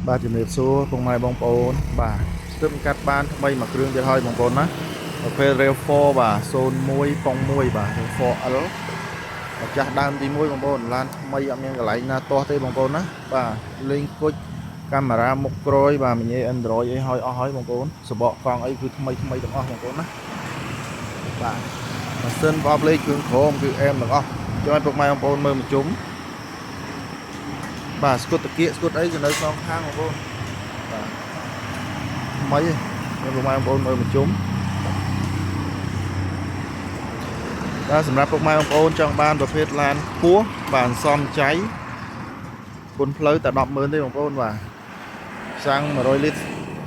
បាទជំរាបសួរពុកម៉ែបងប្អូនបាទស្ទឹមកាត់បានថ្មីមួយគ្រឿងទៀតហើយបងប្អូនណាប្រភេទ Rav4 បាទ01ប៉ុង1បាទ Rav4 L ម្ចាស់ដើមទី1បងប្អូនឡានថ្មីអត់មានកន្លែងណាទាស់ទេបងប្អូនណាបាទលេងគុជកាមេរ៉ាមុខក្រោយបាទមញ៉េ Android អីហើយអស់ហើយបងប្អូនសបកកង់អីគឺថ្មីថ្មីទាំងអស់បងប្អូនណាបាទម៉ាស៊ីនប្រអប់លេខគ្រឿងក្រោមគឺអែមទាំងអស់ជួយឲ្យពុកម៉ែបងប្អូនមើលមកជុំបាទស្គុតតាគៀកស្គុតអីគឺនៅសងខាងបងប្អូនបាទថ្មីឯងពុកម៉ែបងប្អូនមើលមកជុំបាទសម្រាប់ពុកម៉ែបងប្អូនចង់បានប្រភេទឡានខ្ពស់បាទសំចៃគុណផ្លូវតែ100000ទេបងប្អូនបាទសាំង100លីត្រ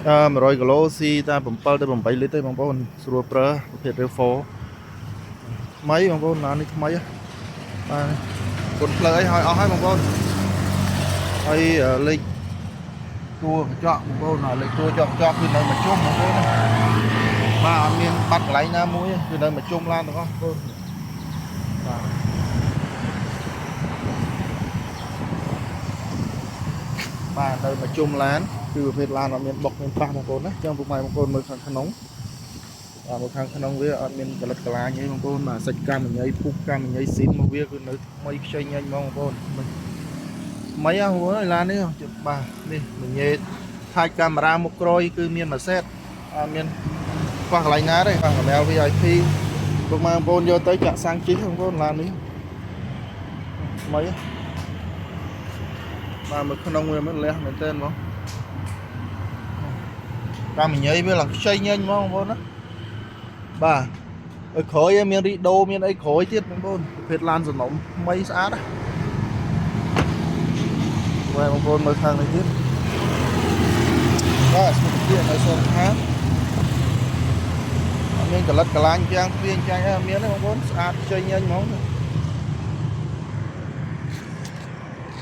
អឺ100គីឡូស៊ីតែ7ទៅ8លីត្រទេបងប្អូនស្រួលប្រើប្រភេទ Rav4 ថ្មីបងប្អូនឡាននេះថ្មីហ៎បាទគុណផ្លូវអីហើយអស់ហើយបងប្អូនហើយលេខតួកញ្ចក់បងប្អូនលេខតួចកញ្ចក់គឺនៅមួយជុំបងប្អូនណាបាទអត់មានបាត់កន្លែងណាមួយទេគឺនៅមួយជុំឡានទាំងអស់បងប្អូនបាទបាទនៅមួយជុំឡានគឺប្រភេទឡានអត់មានបុកមានប៉ះបងប្អូនណាចឹងពុកម៉ែបងប្អូនមើលខាងក្នុងបាទមើលខាងក្នុងវាអត់មានកលិតកលាញទេបងប្អូនបាទសាច់កម្មញ៉ៃពុកកម្មញ៉ៃស៊ីនមកវាគឺនៅថ្មីខ្ចីញ៉ាញ់ហ្មងបងប្អូនថ្មីហ៎បងប្អូនឡាននេះបាទនេះមញ៉េថាច់កាមេរ៉ាមុខក្រោយគឺមានមួយសេតអត់មានខ្វះកន្លែងណាទេបាទកាមេរ៉ា VIP ពុកម៉ែបងប្អូនយកទៅចាក់សាំងជិះបងប្អូនឡាននេះថ្មីបាទមើលក្នុងវាមិនលះមែនទែនហ្មងតាមញ៉ៃវាឡើងខ្ចីញ៉ាញ់ហ្មងបងប្អូនណាបាទឲ្យក្រោយមានរីដូមានអីក្រោយទៀតបងប្អូនប្រភេទឡានសំណុំថ្មីស្អាតណាបាទបងប្អូនមើលខាងនេះទៀតបាទស្មុគទៀតនៅសងខាងអត់មានកលិតកលាញ់ចាំងទ្វាងចាញ់អីអត់មានទេបងប្អូនស្អាតខ្ចីញ៉ាញ់ហ្មង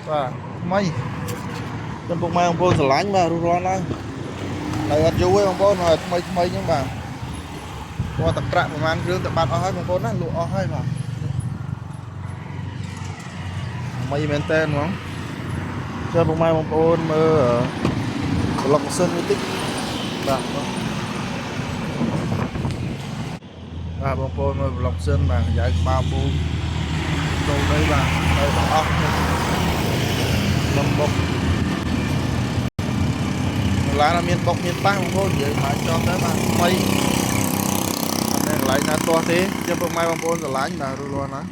បាទថ្មីខ្ញុំពុកម៉ែបងប្អូនស្រឡាញ់បាទរុះរាន់ហើយនៅអត់យូរទេបងប្អូនហើយថ្មីថ្មីហ្នឹងបាទគាត់តែប្រាក់ប្រហែលគ្រឿងទៅបាត់អស់ហើយបងប្អូនណាលក់អស់ហើយបាទថ្មីមែនតើហ្មងចុះពុកម៉ែបងប្អូនមើលប្លុកម៉ាស៊ីនមួយតិចបាទបងបាទបងប្អូនមើលប្លុកម៉ាស៊ីនបាទយ៉ាយក្បាលបូមចូលទៅបាទទៅទាំងអស់លំបុកឡានអត់មានបុកមានប៉ះបងប្អូននិយាយមកចំទៅបាទថ្មីអត់មានកន្លែងណាទាស់ទេចាំពុកម៉ែបងប្អូនស្រឡាញ់បាទរួចរាល់ណា